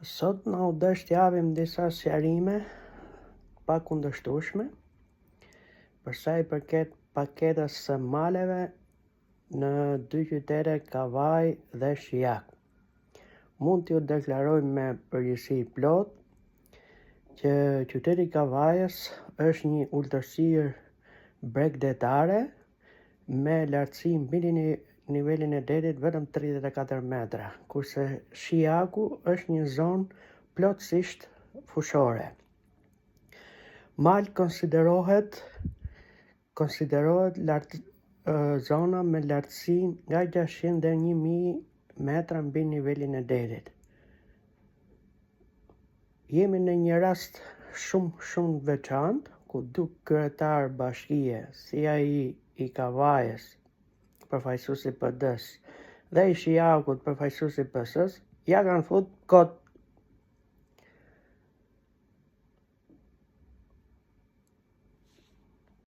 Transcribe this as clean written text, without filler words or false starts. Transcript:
Sot na u desh të japim disa sqarime të pakundërshtueshme për sa i përket paketës së maleve në dy qytete Kavajë dhe Shijak. Mund t'ju deklarojmë me përgjegjësi të plotë që qyteti i Kavajës është një ultësirë bregdetare me lartësi mbi nivelin e detit vetëm 34 metra, kurse Shijaku është një zonë plotësisht fushore. Mal konsiderohet konsiderohet lart, zona me lartësi nga 600 deri 1000 metra mbi nivelin e detit. Jemi në një rast shumë shumë të veçantë, ku dy kryetarë bashkie, si ai i Kavajës, përfaqësuesi i PD-s, dhe i Shijakut, përfaqësuesi i PS-s, ja kanë fut kot.